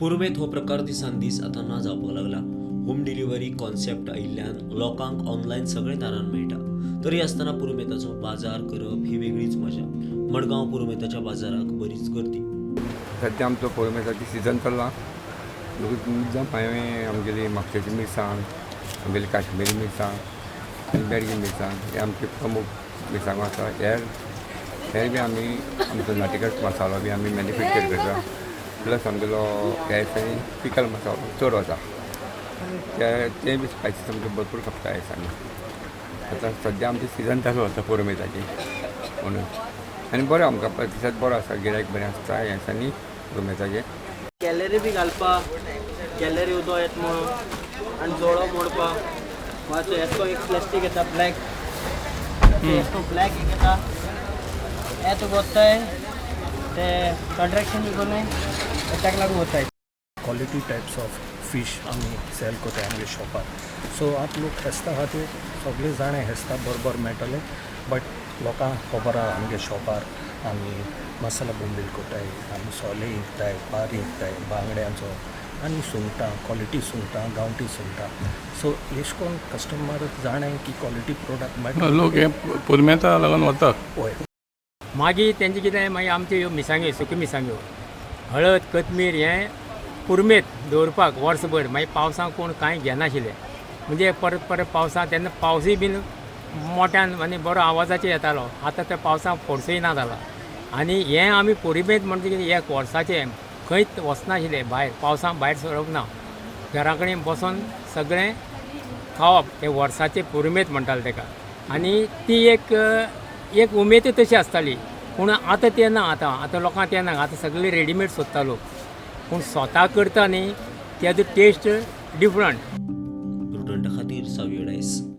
पुरुमेंत हो प्रकार दिसान दीस आतां ना जावपाक लागला. होम डिलिव्हरी कॉन्सेप्ट आयिल्ल्यान लोकांक ऑनलायन सगळें दारान मेळटा. तरी आसतना पुरुमेंताचो बाजार करप ही वेगळीच मजा. मडगांव पुरुमेंताच्या बाजाराक बरीच गर्दी. सद्या आमचो पुरुमेंताची सिजन चल्ला. मुद्दम हांवें आमगेली म्हापशेची मिरसांग, आमगेली काश्मिरी मिरसांग आनी बेडगी मिरसांग हे आमचे प्रमुख मिरसांगो आसा. हेर हेर बी आमी आमचो नाटिकट मसालो बी आमी मॅन्युफॅक्चर करता. प्लस आमगेलो ह्या दिसांनी पिकल मसालो चड वता. ते ते बी स्पायसीस आमचे भरपूर खपता ह्या दिसांनी. आतां सद्या आमचें सिजन चालू आसा पुरुमेंताची म्हणून आनी बरो आमकां प्रतिसाद बरो आसा, गिरायक बरें आसता ह्या दिसांनी पुरुमेंताचें. गॅलरी बी घालपा, गॅलरी उदक येता म्हणून आनी जोळो मोडपा. मातसो हेतको एक प्लास्टीक येता ब्लॅक, हेतको ब्लॅक एक येता, हे तुका वताय ते कॉन्ट्रेक्शन बी करून ताका लागून वताय. क्वॉलिटी टायप्स ऑफ फीश आमी सेल कोताय आमगे शॉपार. सो आतां लोक हेस्ता खातीर सगळे जाणां हेस्ता बरोबर मेळटले, बट लोकांक खबर आहा आमगे शॉपार आमी मसाला बोंबील कोताय, आमी सोले विकताय, पार विकताय, बांगड्यांचो आनी सुंगटां, क्वॉलिटी सुंगटां, गांवठी सुंगटां. सो एश कोन कस्टमर जाणाय की क्वॉलिटी प्रोडक्ट मेळटा. लोक हे पुरुमेंता लागून वता. हय. मागीर तेंचे कितें, मागीर आमच्यो ह्यो मिरसांग्यो, सुक्यो मिरसांग्यो, हळद, कोथमीर हें पुरुमेंत दवरपाक वर्सभर. मागीर पावसाक कोण कांय घेनाशिल्ले, म्हणजे परत परत पावसाक तेन्ना पावसूय बीन मोट्यान आनी बरो आवाजाचेर येतालो. आतां त्या पावसाक फोर्सूय ना जाला. आनी हें आमी पुरुमेंत म्हणजे कितें, एक वर्साचें खंयच वचनाशिल्लें भायर, पावसाक भायर सरप ना, घरा कडेन बसोन सगळें खावप, हें वर्साचें पुरुमेंत म्हणटाले ताका. आनी ती एक एक उमेदय तशी आसताली. पूण आतां तें ना. आतां आतां लोकांक तें ना. आतां सगळें रेडीमेड सोदता लोक. पूण स्वता करता न्ही, तेजो टेस्ट डिफरंट. प्रुडंटा खातीर सावियो डायस.